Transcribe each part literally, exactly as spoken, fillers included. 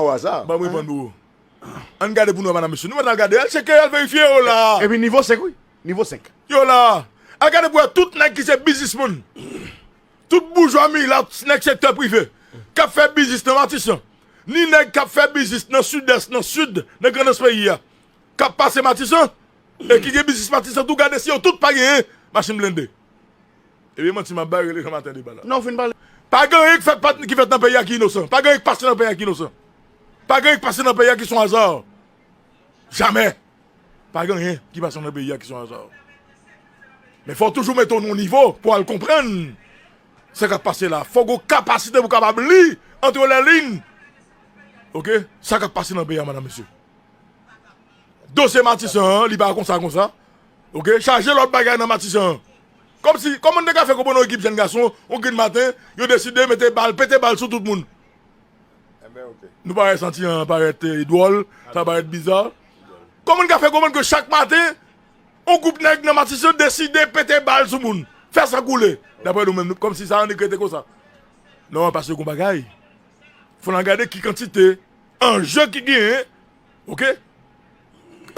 Kòman o aza? Ban m reponn pou ou. Ann gade pou nou wè, madanm, mesye. Nou mèt al gade, al tcheke, al verifye yo la. Epi nivo senk, wi. Nivo senk. Yo la. Al gade pou wè tout nèg ki se biznismann. Tout boujwa milat, nèg sektè prive, k ap fè biznis nan Matisan. Ni nèg k ap fè biznis nan Sidès, nan Sid, nan Grandans peyi a, k ap pase Matisan, e ki gen biznis Matisan tou, gade si yo tout pa genyen machin blende. Ebyen, manti m ap bay, rele Jean Martin Debat la. Non, w fin pale. Pa gen anyen ki fèt, pa, ki fèt nan peyi a ki inosan. Pa gen anyen ki pase nan peyi a ki inosan. Pa gen anyen ki pase nan peyi a ki se yon aza. Jamè. Pa gen anyen ki pase nan peyi a ki se yon aza. Men fò w toujou mete w nan yon nivo pou w al konprann sa k ap pase la. Fò w gen yon kapasite pou w kapab li entre les lignes. Oke? Sa k ap pase nan peyi a, madanm, mesye. Dosye Matisan an, li pa konsa, konsa. Oke? Chaje lòt bagay nan Matisan an. Kòmsi, kòman n te ka fè konprann yon ekip jèn gason, yon grenn maten, yo deside mete bal, pete bal sou tout moun? Enben, oke. Nou parèt santi an parèt, eh, dwòl, sa parèt biza. Kòman n ka fè konprann ke chak maten, yon gwoup nèg nan Matisan deside pete bal sou moun, fè san koule? Daprè nou menm, nou, kòmsi sa annik rete konsa. Non, paske gon bagay. Fò n al gade ki kantite anje ki genyen, oke?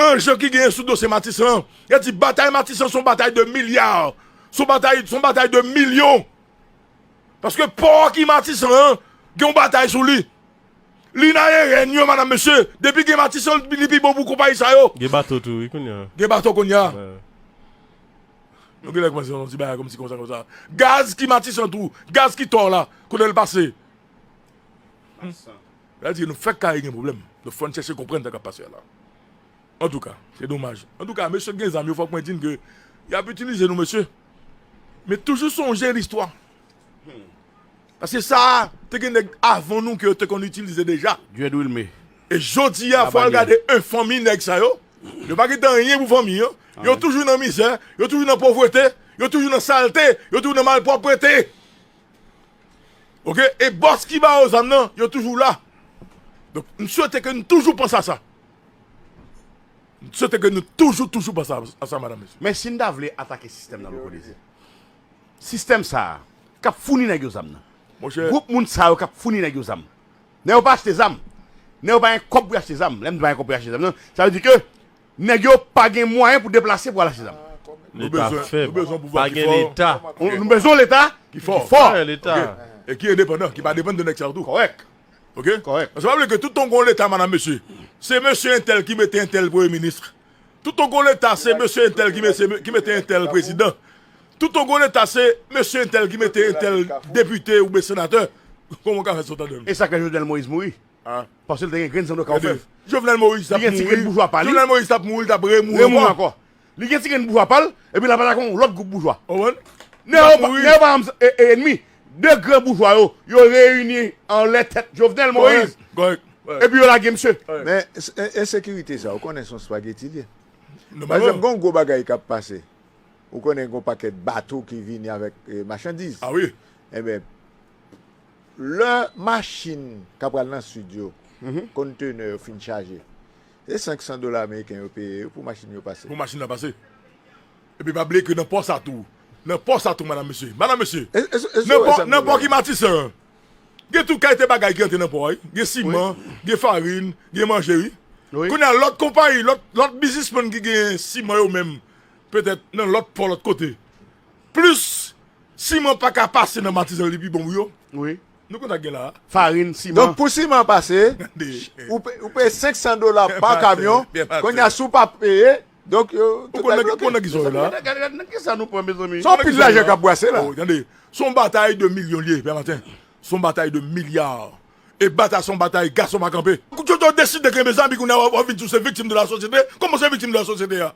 Anje ki genyen sou dosye Matisan an. Yo di batay Matisan se yon batay de milya. Se yon batay, se yon batay de milyon. Paske pò ki Matisan an, gen yon batay sou li. Li nan ayen rèn yo, madanm, mesye. Depi gen Matisan, li pi bon pou konpayi sa yo. Gen bato tou, wi, kounye a. Gen bato kounye a. Wi. Nou genlè kòmanse yon ti bagay kòmsi konsa, konsa. Gaz ki Matisan tou, gaz ki tò la, kote l pase? Sa vle di nou fèk kare gen pwoblèm. Nou fò n chèche konprann sa k ap pase a la. Antouka, se domaj. Antouka, mesye k gen zam yo, fòk mwen di n ke y ap itilize nou, mesye. Men toujou sonje listwa. Paske sa a, te gen nèg avan nou ke yo te konn itilize deja. Djèd Wilme. E jodi a, fò al gade en fanmi nèg sa yo. Yo pa gentan anyen pou fanmi an. Yo toujou nan mizè, yo toujou nan povrete, yo toujou nan salte, yo toujou nan malpwòpte. Oke? E bòs ki ba yo zam nan, yo toujou la. Donk, m swete ke nou toujou panse a sa. M swete ke nou toujou, toujou panse a, a sa, madanm, mesye. Men si n ta vle atake sistèm nan, Loko Dezi. Sistèm sa a, k ap founi nèg yo zam nan. Monchè. Gwoup moun sa yo k ap founi nèg yo zam. Nèg yo pa achte zam. Nèg yo pa gen kòb pou achte zam. Lè m di pa gen kòb pou achte zam nan, sa vle di ke nèg yo pa gen mwayen pou deplase pou al achte zam. Nou bezwen, nou bezwen yon pouvwa ki fò. Pa gen Leta. Nou bezwen yon Leta ki fò. Ki fò. Wi, Leta. Oke. E ki endepandan, ki pa depann de nèg sa yo tou. Kòrèk. Oke? Kòrèk. Paske pa bliye ke tout tan gon Leta, madanm, mesye, se mesye entèl ki mete entèl premye minis. Tout tan gon Leta, se mesye entèl ki mete, ki mete entèl prezidan. Tout tan gon Leta, se mesye entèl ki mete entèl depite oubyen senatè. Kòman w ka fè sa w ta dèm? E sa k fè Jovenel Moïse mouri? Ah. Paske l te gen grenn zam nan ka w fè. Jovenel Moïse t ap mouri. Li gen ti grenn boujwa pa li. Jovenel Moïse t ap mouri, l t ap remouri ankò. Li gen ti grenn boujwa pa l, epi l ap atake yon lòt gwoup boujwa. Ou konprann? Nèg yo pa, nèg yo pa janm e, e, enmi. De gran boujwa yo, yo reyini anlè tèt Jovenel Moïse. Kòrèk, kòrèk, kòrèk. Epi yo lage misye. Kòrèk. Men, e, ensekirite sa, ou konnen se yon spageti li ye. Pa egzanp, gen yon gwo bagay k ap pase. Ou konnen gen yon pakèt bato ki vini avèk, e, machandiz. Ah wi. Enben, lè machin k ap pral nan sid yo, kontenè yo fin chaje, se senk san dola ameriken yo peye yo pou machin yo pase. Pou machin nan pase. Epi pa bliye ke nan pò sa tou, nan pò sa tou, madanm, mesye, madanm, mesye, nan pò, nan pò ki Matisan an, gen tout kalite bagay ki antre nan pò a, wi. Gen siman, gen farin, gen manje, wi. Wi. Kounye a, lòt konpayi, lòt, lòt biznismann ki gen siman yo menm, petèt nan lòt pò, lòt kote. Plis siman pa ka pase nan Matisan, li pi bon pou yo. Wi. Nou konn sa k gen la a. Farin, siman. Donk, pou siman pase, ou pe-, ou peye senk san dola pa kamyon, kounye a, si w pa peye, donk, yo, tout bagay bloke. Ou konn nan ki zòn la? Gade, gade, gade nan ki sa nou pran, mezanmi. Se yon pil lajan k ap brase la. Oh, tande, se yon batay de milyon li ye, Pè Martin. Se yon batay de milya. E batay, se yon batay gason pa kanpe. Kounye a, w deside kenbe zam, kounye a, w ap vin di w se viktim de la sosyete. Kòman w se viktim de la sosyete a?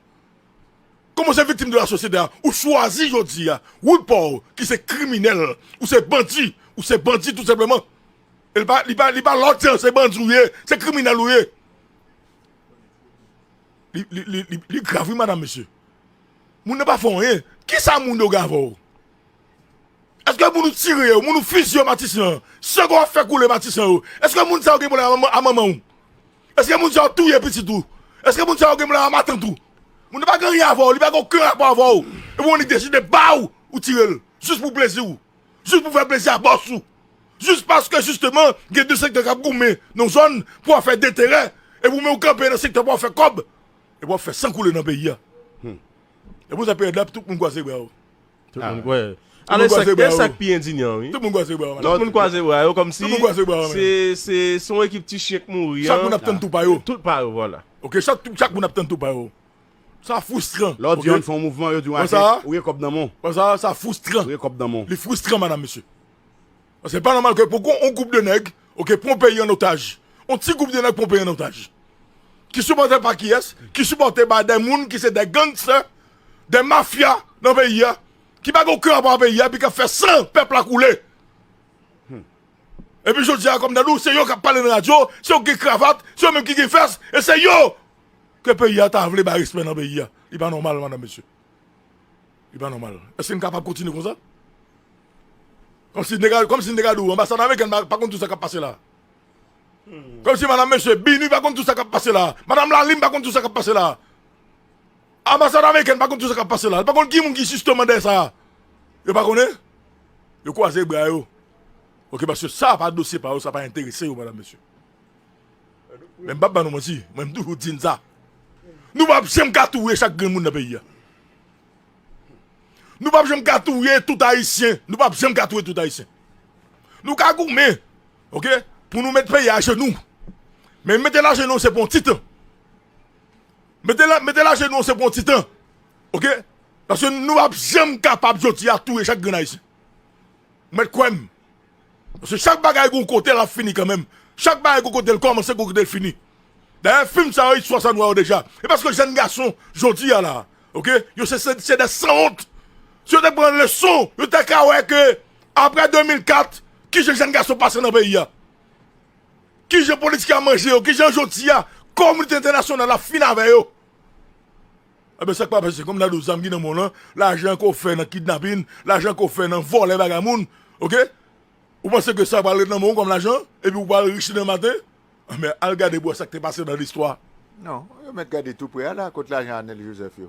Kòman w se viktim de la sosyete a? Ou chwazi jodi a, Wood Paul, ki se kriminèl, ou se bandi, ou se bandi tou senpleman. E li pa, li pa, li pa lòt jan, se bandi ou ye, se kriminèl ou ye. Li, li, li, li, li grav, wi, madanm, mesye. Moun nan pa fè w anyen. Kisa moun yo gen avè w? Èske moun ou tire yo, moun ou fiziye yo Matisan an, san ke w ap fè koule Matisan yo, èske moun sa yo gen pwoblèm a manman, a manman w? Èske moun sa yo touye pitit ou? Èske moun sa yo gen pwoblèm a matant ou? Moun nan pa gen anyen avè w, li pa gen okenn rapò avè w. Epi w annik deside ba w, ou tire l. Jis pou plezi w. Jis pou fè plezi a bòs ou. Jis paske jisteman, gen de sektè k ap goumen nan yon zòn pou afè denterè. Epi w menm ou kanpe nan sektè pou w fè kòb. Epi w ap fè san koule nan peyi a. Epi w sa peryòd la, tout moun kwaze bra yo. Tout moun kwè. Tout moun kwaze bra yo. Sa k pi endinyan, wi. Tout moun kwaze bra yo. Tout moun kwaze bra yo, kòmsi se, se, se yon ekip ti chen k mouri an. Chak moun ap tann tou pa yo. Tout pa yo, vwala. Ok, chak, chak moun ap tann tou pa yo. Sa fristran. Lè w di yon fè yon mouvman, yo di w ake, ou gen kòb nan men w. Wè sa, sa fristran. Ou gen kòb nan men w. Li fristran, madam, mesye. Paske se pa nòmal ke pou yon gwoup de nèg, ok, pran yon peyi an otaj. Yon ti gwoup de nèg pran yon peyi an otaj. Ki sipòte pa kiyès? Ki sipòte pa de moun ki se de gangstè, de mafya nan peyi a, ki pa gen okenn rapò ak peyi a, epi k ap fè san pèp la koule. Epi jodi a, kòm nan nou, se yo k ap pale nan radyo, se yo ki gen kravat, se yo menm ki gen vès, e se yo ke peyi a ta vle bay respè nan peyi a. Li pa nòmal, madam, mesye. Li pa nòmal. Èske n kapab kontinye konsa? Kòmsi nèg la, kòmsi nèg la di w, anbasad amerikèn pa, pa konn tout sa k ap pase la. Kòmsi madam, mesye, Bini pa konn tout sa k ap pase la. Madam Lalim pa konn tout sa k ap pase la. Anbasad amerikèn pa konn tout sa k ap pase la. Li pa konn ki moun ki jisteman dèyè sa. Yo pa konnen? Yo kwaze bra yo. Ok, paske sa pa dosye pa yo, sa pa enterese yo, madam, mesye. Men m p ap ba nou manti, mwen m toujou di n sa. Nou p ap janm ka touye chak grenn moun nan peyi a. Nou p ap janm ka touye tout Ayisyen. Nou p ap janm ka touye tout Ayisyen. Nou ka goumen, ok, pou nou met peyi a ajenou. Men mete l ajenou se pou yon ti tan. Mete l, mete l ajenou se pou yon ti tan. Ok? Paske nou p ap janm kapab jodi a touye chak grenn Ayisyen. Mèt kwè m. Paske chak bagay gon kote l ap fini kanmenm. Chak bagay gon kote l kòmanse, gon kote l fini. Dayè, fim sa yo, istwa sa nou wè yo deja. E paske jèn gason, jodi a la, ok, yo se, se, se de sanwont. Si yo te pran leson, yo te ka wè ke, apre de mil kat, kijan jèn gason pase nan peyi a. Kijan politik la manje yo, kijan jodi a, kominote entènasyonal la fin avè yo. Enben, sa k pa pase, kòm nan do zam ki nan men w lan, lajan ke w fè nan kidnapin, lajan ke w fè nan vòlè bagay moun, ok? Ou panse ke sa pral ret nan men w kòm lajan, epi w pral rich demen maten? Enben, al gade pou wè sa k te pase nan listwa. Non, yo mèt gade tou prè a la, kot lajan Anèl Joseph yo.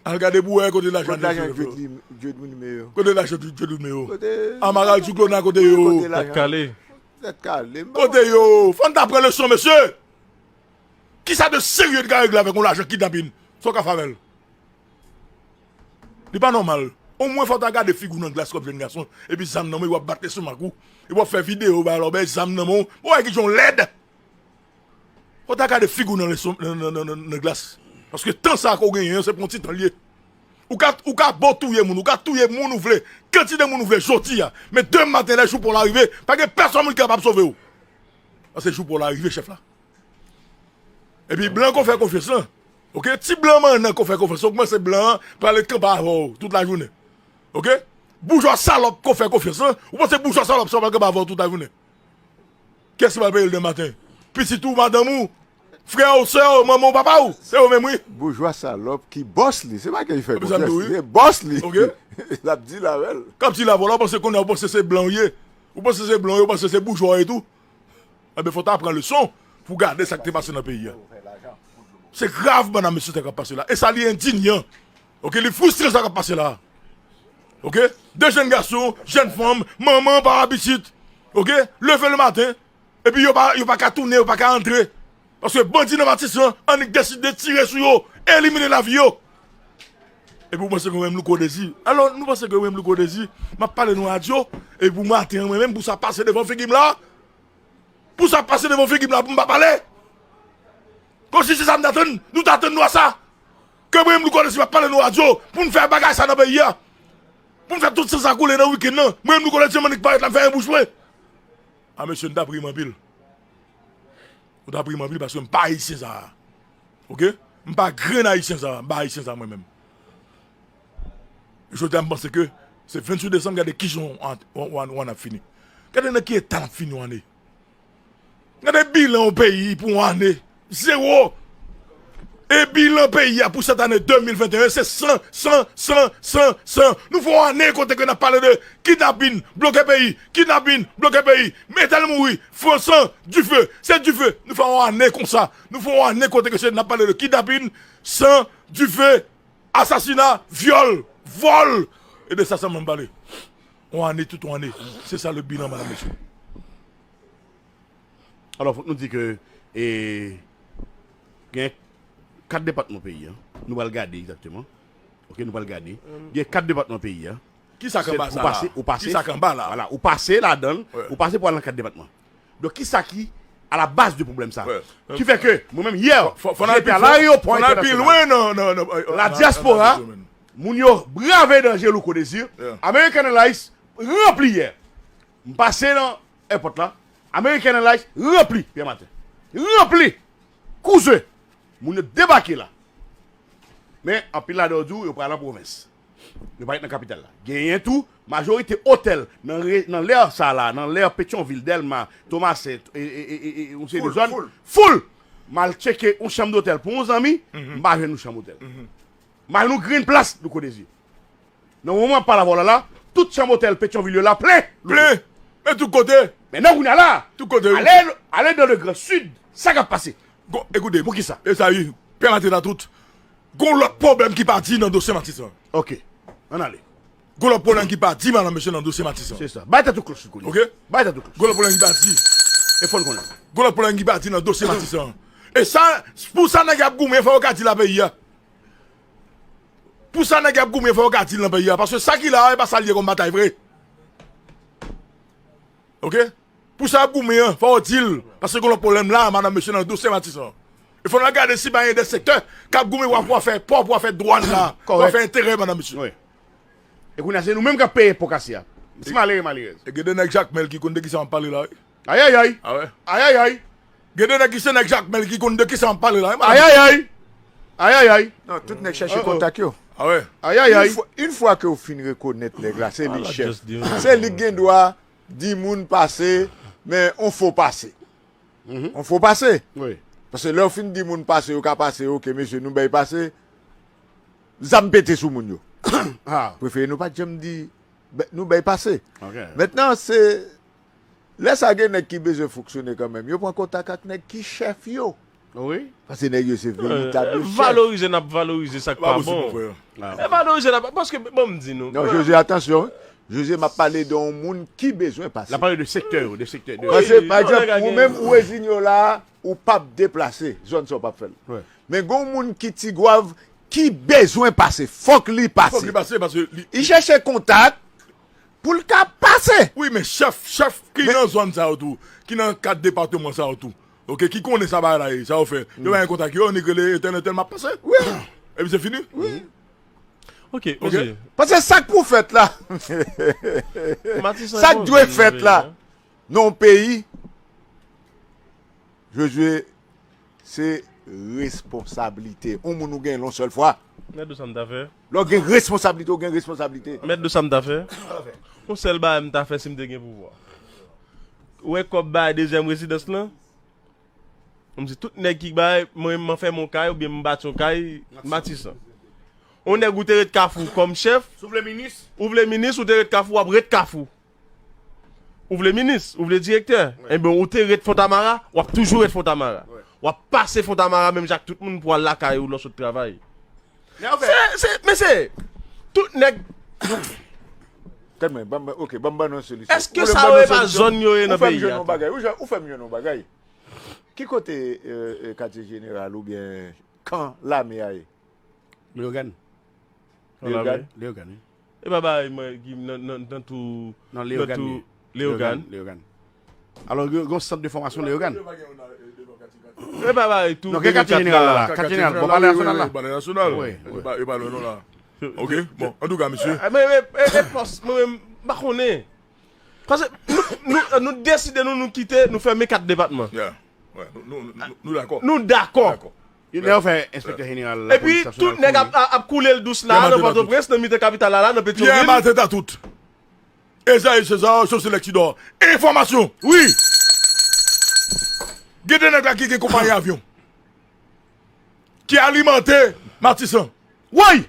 Al gade pou wè kote lajan Anèl Joseph yo. Kote lajan Dieudonné yo? Kote lajan Dieudonné yo? Kote Amaral Duclona, kote yo? Kote lajan? Tèt kale. Tèt kale. Kote yo? Fò n ta pran leson, mesye! Kisa de serye n ka regle avèk yon lajan kidnapin? Sa w ka fè avè l? Li pa nòmal. Omwen fò w ta gade figi w nan glas kòm jèn gason, epi zam nan men w, w ap bat lestomak ou, epi w ap fè videyo, ba lòbèy zam nan men w. Ou wè kijan w lèd? Fò w ta gade figi w nan leson, nan, nan, nan, nan, nan glas. Paske tan sa a ke w genyen an, se pou yon ti tan l ye. Ou ka, ou ka bon touye moun, ou ka touye moun ou vle, kantite moun ou vle jodi a. Men demen maten, lè jou pa w la rive, pa gen pèsonn moun ki kapab sove w. Paske jou pa w la rive, chèf la. Epi blan ke w fè konfyans lan. Ok? Ti blan mannan ke w fè konfyans lan, ou panse blan an prale kanpe avè w tout lajounen. Ok? Boujwa salòp ke w fè konfyans lan, ou panse boujwa salòp sa yo pral kanpe avè w tout lajounen. Kiyès ki pral peye l demen maten? Pitit ou, madanm ou, frè w, sè w, manman w, papa w, se yo menm wi. Boujwa salòp ki bòs li, se pa ke li fè konfyans, se bòs li. Ok? L ap deal avè l. K ap deal avè w la, ou panse kounye a, ou panse se blan w ye. Ou panse se blan w ye, ou panse se boujwa w ye tou. Enben, fò w ta pran leson pou w gade sa k te pase nan peyi a. Se grav, medam, mesye, sa k ap pase la. E sa, li endinyan. Ok, li fristran sa k ap pase la. Ok? De jèn gason, jèn fanm, manman, papa pitit. Ok? Leve le maten, epi yo pa, yo pa ka tounen, yo pa ka antre. Paske bandi nan Matisan annik deside tire sou yo, elimine lavi yo. Epi ou panse ke mwen menm Louko Dezi. Alò, nou panse ke mwen menm Louko Dezi, m ap pale nan radyo, epi pou maten an, mwen menm, pou sa pase devan figi m la, pou sa pase devan figi m la, pou m pa pale? Kòmsi se sa m t atann, nou t atann nou a sa? Ke mwen menm Louko Dezi, m ap pale nan radyo, pou n fè bagay sa nan peyi a. Pou n fè tout san sa koule nan wikenn nan, mwen menm Louko Dezi, m annik parèt la, m fè yon bouch mwen. A mesye, m t ap ri m anpil. M t ap ri m anpil paske m pa ayisyen sa a. Ok? M pa grenn ayisyen sa a, m pa ayisyen sa a mwen menm. Jodi a, m panse ke se venntuit desanm, gade kijan w, w, w, w ap fini. Gade nan ki eta n ap fini yon ane. Gade bilan yon peyi pou yon ane. Zewo. E bilan peyi a pou sèt ane de mil venteyen se san, san, san, san, san. Nou fè yon ane kote ke n ap pale de kidnapin, bloke peyi, kidnapin, bloke peyi, entèl mouri, fè san, dife, se dife. Nou fè yon ane konsa. Nou fè yon ane kote ke se n ap pale de kidnapin, san, dife, asasina, vyòl, vòl. E de sa sèlman m pale. Yon ane, tout yon ane. Se sa le bilan, madam, mesye. Alò, fòk nou di ke e, gen kat depatman peyi a. Nou pral gade egzakteman. Ok, nou pral gade. Gen kat depatman peyi a. Kisa k anba sa la? Ou pase, ou pase, kisa k anba la? Vwala, ou pase ladan l, ou pase pou al nan kat depatman. Donk, kisa ki a la baz de pwoblèm sa? Ki fè ke, mwen menm, yè, m te al ayewopò entènasyonal. La dyaspora, moun yo brave danje Louko Désir. American Airlines ranpli yè. M pase nan èpòt la, American Airlines ranpli yè maten. Ranpli! Kouzen! Moun yo debake la. Men, anpil ladan yo di w yo pral an pwovens. Yo pa ret nan kapital la. Genyen tou, majorite otèl nan, re, nan lè sa la, nan lè Petyonvil, Dèlma, Tomasen, e, e, e, e, e, yon seri de zòn, foul! M al tcheke yon chanm dotèl pou yon zanmi, m pa jwenn yon chanm otèl. M al yon grenn plas Louko Désir. Nan moman m ap pale avè w la la, tout chanm otèl Petyonvil yo la plen. Plen! Men tout kote! Men nan kounye a la, tout kote, wi. Ale, ale nan le Grand Sud, sa k ap pase? Bon, ekoute, poukisa? E sa, wi, pèmèt la tout. Gon lòt pwoblèm ki pa di nan dosye Matisan. Ok, ann ale. Gon lòt pwoblèm ki pa di, madanm, mesye, nan dosye Matisan. Se sa. Bay tèt ou klòch, Louko. Ok? Bay tèt ou klòch. Gon lòt pwoblèm ki pa di. E fò n konnen. Gon lòt pwoblèm ki pa di nan dosye Matisan. E sa, pou sa nèg y ap goumen, fò yo ka di la peyi a. Pou sa nèg y ap goumen, fò yo ka di l nan peyi a. Paske sa ki la a, e pa sa l ye kòm batay vre. Ok? Pou sa y ap goumen an, fò yo di l. Paske gon lòt pwoblèm la, madanm, mesye, nan dosye Matisan. E fò n al gade si pa gen de sektè k ap goumen pou afè pò, pou afè dwàn la, pou afè enterè, madanm, mesye. Wi. E kounye a, se nou menm k ap peye po kase a. Se malere, malerèz. E gen de nèg Jakmèl ki konn de kisa m ap pale la, wi. Ayayay! Ayayay! Gen de nèg ki se nèg Jakmèl ki konn de kisa m ap pale la, wi, madanm. Ayayay! Ayayay! Non, tout nèg chèche kontak yo. Ayayay! Yon fwa ke w fin rekonèt nèg la, se li k chèf. Se li k gen dwa di moun pase, men on fo pase. On fo pase. Paske lè w fin di moun pase, yo ka pase, ok, mesye, nou bay pase. Zam pete sou moun yo. Prefere nou pa t janm di nou bay pase. Mentnan, se Lè sa gen nèg ki bezwen fonksyone kanmenm, yo pran kontak ak nèg ki chèf yo. Wi. Paske nèg yo se veritab yo chèf. Valorize n ap valorize sa k pa bon. E valorize n ap, paske, bon, m di nou. Non, Jozye, atansyon. Jozye, m ap pale de yon moun ki bezwen pase. L ap pale de sektè yo, de sektè, de. Paske, pa egzanp, ou menm, ou reziyen w la, ou p ap deplase. Zòn sa w p ap fè l. Men gen yon moun ki Tigwav ki bezwen pase. Fòk li pase. Fòk li pase, paske li. Li chèche kontak. Pou l ka pase. Wi, men chèf, chèf ki nan zòn sa yo tou, ki nan kat depatman sa yo tou, ok, ki konnen sa bagay la ye, sa yo fè, yo bay kontak yo, annik rele entèl, entèl, m ap pase. Wi. Epi se fini. Wi. Ok, ok. Paske sa k pou fèt la, sa k dwe fèt la, nan yon peyi, Jozye, se responsablite. Yon moun ou gen l yon sèl fwa. Mèt do sa m ta fè. Lè w gen responsablite, ou gen responsablite. Mèt do sa m ta fè. Yon sèl bagay m ta fè si m te gen pouvwa. Ou wè kòb bay dezyèm rezidans lan? M di tout nèg ki bay, mwen m fè m yon kay oubyen m bati yon kay Matisan. Yon nèg ou te ret Kafou kòm chèf. Si w vle minis. Ou vle minis, ou te ret Kafou, w ap ret Kafou. Ou vle minis, ou vle direktè, enben ou te ret Fontamara, w ap toujou ret Fontamara. W ap pase Fontamara menm jan ak tout moun pou al lakay ou lè w sot travay. Se, se, men se, tout nèg. Tande mwen, ban m, ok, ban m ban nou yon solisyon. Èske sa yo e pa zòn yo ye nan peyi a? Ou fè m jwenn yon bagay. Ki kote katye jeneral oubyen kan lame a ye? Leyogàn. Leyogàn. Leyogàn, wi. E pa bagay mwen ki nan, nan, nan tou. Nan Leyogàn. Leyogàn. Leyogàn. Alò, gen yon sant de fòmasyon Leyogàn. E pa bagay tou. Non, gen katye jeneral la. Katye jeneral. Bon, palè nasyonal la. Palè nasyonal. Wi, wi. E pa lwen non la. Ok, bon, antouka, mesye. Men, men, men, pòs, mwen menm, m pa konnen. Paske nou, nou, nou deside nou, nou kite, nou fèmen kat depatman. Yeah. Nou dakò. Nou dakò. Lè yo fè enspektè jeneral lapolis nasyonal kouri. Epi tout nèg ap, ap koule l dous la, nan Pòtoprens, nan mitan kapital la, la, nan Petyonvil. Pierre Martin Tatout. Esaïe César, Josué Lectidor. Enfòmasyon. Wi. Gen de nèg la ki gen konpayi avyon. Ki alimante Matisan. Woy!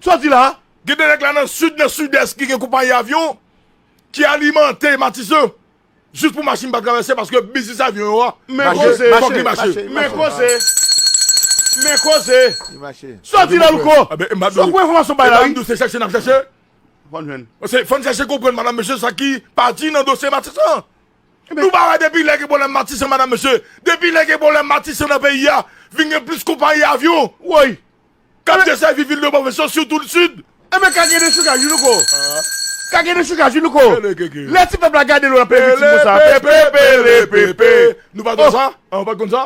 Sa w di la? Gen de nèg la nan sid, nan sidès ki gen konpayi avyon ki alimante Matisan. Jis pou machin pa travèse paske biznis avyon yo a. Men koze. Fòk li mache. Men koze. Men koze. Sa w di la, Louko? Sa w pran enfòmasyon bay la, wi? Se chèche n ap chèche. Fò n jwenn. Se, fò n chèche konprann, madanm, mesye, sa ki pa di nan dosye Matisan. Nou pa wè depi lè gen pwoblèm Matisan, madanm, mesye. Depi lè gen pwoblèm Matisan nan peyi a, vin gen plis konpayi avyon. Woy. K ap desèvi vil de Pòtoprens yo, sitou Sid. Enben, ka gen dechokaj, wi, Louko. Ka gen dechokaj, wi, Louko. Lè ti pèp la gade nou nan peyi viktim konsa. Pepe, pepe, pepe. Nou pa konn sa? An, nou pa konn sa?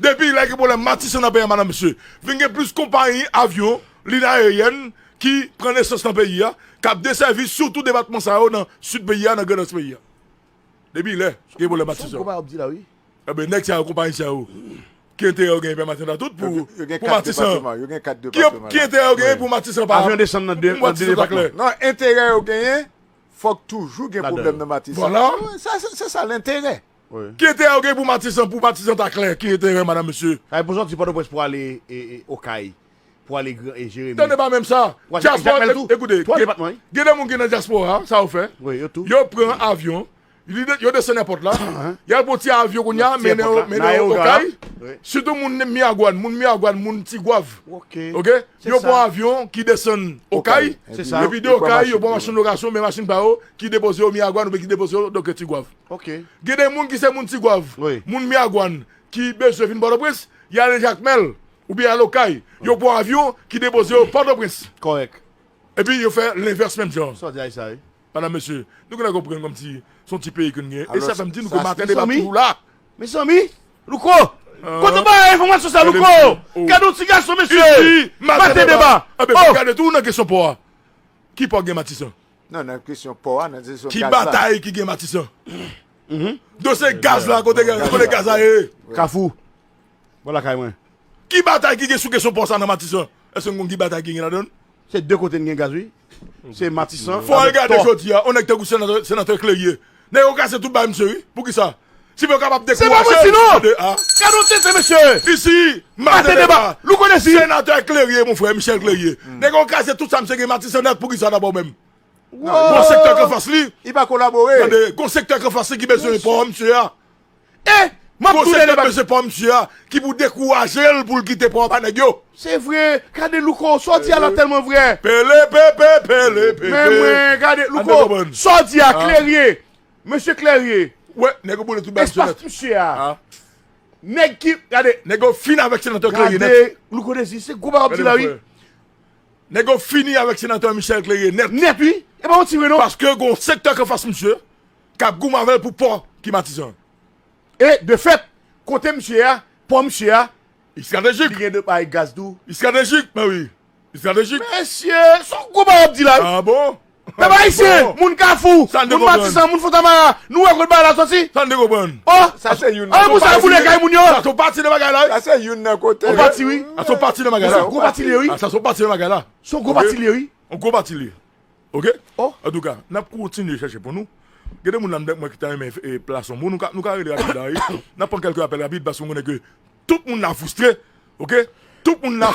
Depi lè gen pwoblèm Matisan nan peyi a, madanm, mesye, vin gen plis konpayi avyon, liy ayeryèn, ki pran nesans nan peyi a, k ap desèvi sitou depatman sa yo nan sid peyi a, nan Grandans peyi a. Depi lè, gen pwoblèm Matisan. Sa w ap di la, wi. Enben, nèg sa yo, konpayi sa yo, ki enterè yo genyen pèmatant la tout pou, pou Matisan? Ki, ki enterè yo genyen pou Matisan pa, avyon desann nan de, pou Matisan ta klè? Non, enterè yo genyen, fòk toujou gen pwoblèm nan Matisan. Vwala. Sa, se, se sa lenterè. Ki enterè yo genyen pou Matisan, pou Matisan ta klè? Ki enterè, madanm, mesye? Ay, pou sòti Pòtoprens pou ale, e, e, Okay, pou ale Gran, e, Jeremi. Tande pa menm sa. Dyaspora, ekoute, gen de moun ki nan dyaspora, sa yo fè. Yo pran avyon, yo desann èpòt la, y al pran ti avyon kounye a, mennen yo, mennen yo Okay. Sitou moun Miragwàn, moun Miragwàn, moun Tigwav. Oke? Yo pran avyon ki desann Okay, epi de Okay, yo pran machin lokasyon, men machin pa yo ki depoze yo Miragwàn oubyen ki depoze yo, donk, Tigwav. Gen de moun ki se moun Tigwav, moun Miragwàn, ki bezwen vin Pòtoprens, y ale Jakmèl, oubyen y ale Okay, yo pran avyon ki depoze yo Pòtoprens. Kòrèk. Epi yo fè lenvès menm jan. Sa w di a sa, wi. Madanm, mesye, nou genlè konprann kòmsi se yon ti peyi ke n gen. E sa fè m di nou ke Maten Deba toujou la. Mezanmi, Louko, kote w bay enfòmasyon sa, Louko? Gade yon ti gason, mesye. Maten Deba. Enben, gade tou nan kesyon pò a. Ki pò gen Matisan? Non, nan kesyon pò a, nan kesyon gaz la. Ki batay ki gen Matisan? Dosye gaz la, kote gaz, kote gaz la ye? Kafou. Bò lakay mwen. Ki batay ki gen sou kesyon pò sa nan Matisan? Èske n konn ki batay ki gen ladan l? Se de kote n gen gaz, wi. Se Matisan. Fò al gade jodi a, yon nèg tankou senatè, senatè Clérier. Nèg yo kraze tout bay misye, wi. Poukisa? Si yo kapab dekouraje l. Se pa manti, non. Gade yon tenten, mesye. Isi, Maten Deba. Louko Désir. Senatè Clérier, mon frè, Michel Clérier. Nèg yo kraze tout sa misye gen Matisan nèt, poukisa dabò menm? Gon sektè k anfas li. Li pa kolabore. Tande, gon sektè k anfas li ki bezwen pò misye a. E, m ap tou lè li pa bezwen pò misye a, ki pou dekouraje l pou l kite pò a ba nèg yo. Se vre, gade Louko, sa w di a la tèlman vrè. Pele pepe, pele pepe. Men mwen, gade Louko, sa w di a, Clérier, mesye Clérier. Wè, nèg yo boule tout bay misye nèt. Espas misye a. Nèg ki, gade. Nèg yo fin avèk senatè Clérier nèt. Gade, Louko Désir, se gwo bagay w ap di la, wi. Nèg yo fini avèk senatè Michel Clérier nèt. Nèt, wi. E pa manti vre, non. Paske gon sektè k anfas misye, k ap goumen avè l pou pò ki Matisan. E, de fèt, kote misye a, pò misye a, estratejik. Li gen de bay gaz tou. Estratejik, men wi. Estratejik. Mesye, se yon gwo bagay w ap di la, wi. Ah bon? Pèp ayisyen, moun Kafou, moun Matisan, moun Fontamara, nou wè kote bagay la soti? Sa n te konprann. Oh, sa se youn nan, pou sa boule kay moun yo. Sa se yon pati nan bagay la, wi. Sa se youn nan kote. Yon pati, wi. Sa se yon pati nan bagay la. Se yon gwo pati li ye, wi. Ah, sa se yon pati nan bagay la. Se yon gwo pati li ye, wi. Yon gwo pati li ye. Oke? Oh. Antouka, n ap kontinye chèche pou nou. Gen de moun la, m, mwen ki ta renmen, e, plas yon mo. Nou ka, nou ka rele rapid la, wi. N ap pran kèlke apèl rapid paske m konnen ke tout moun la fristre. Oke? Tout moun la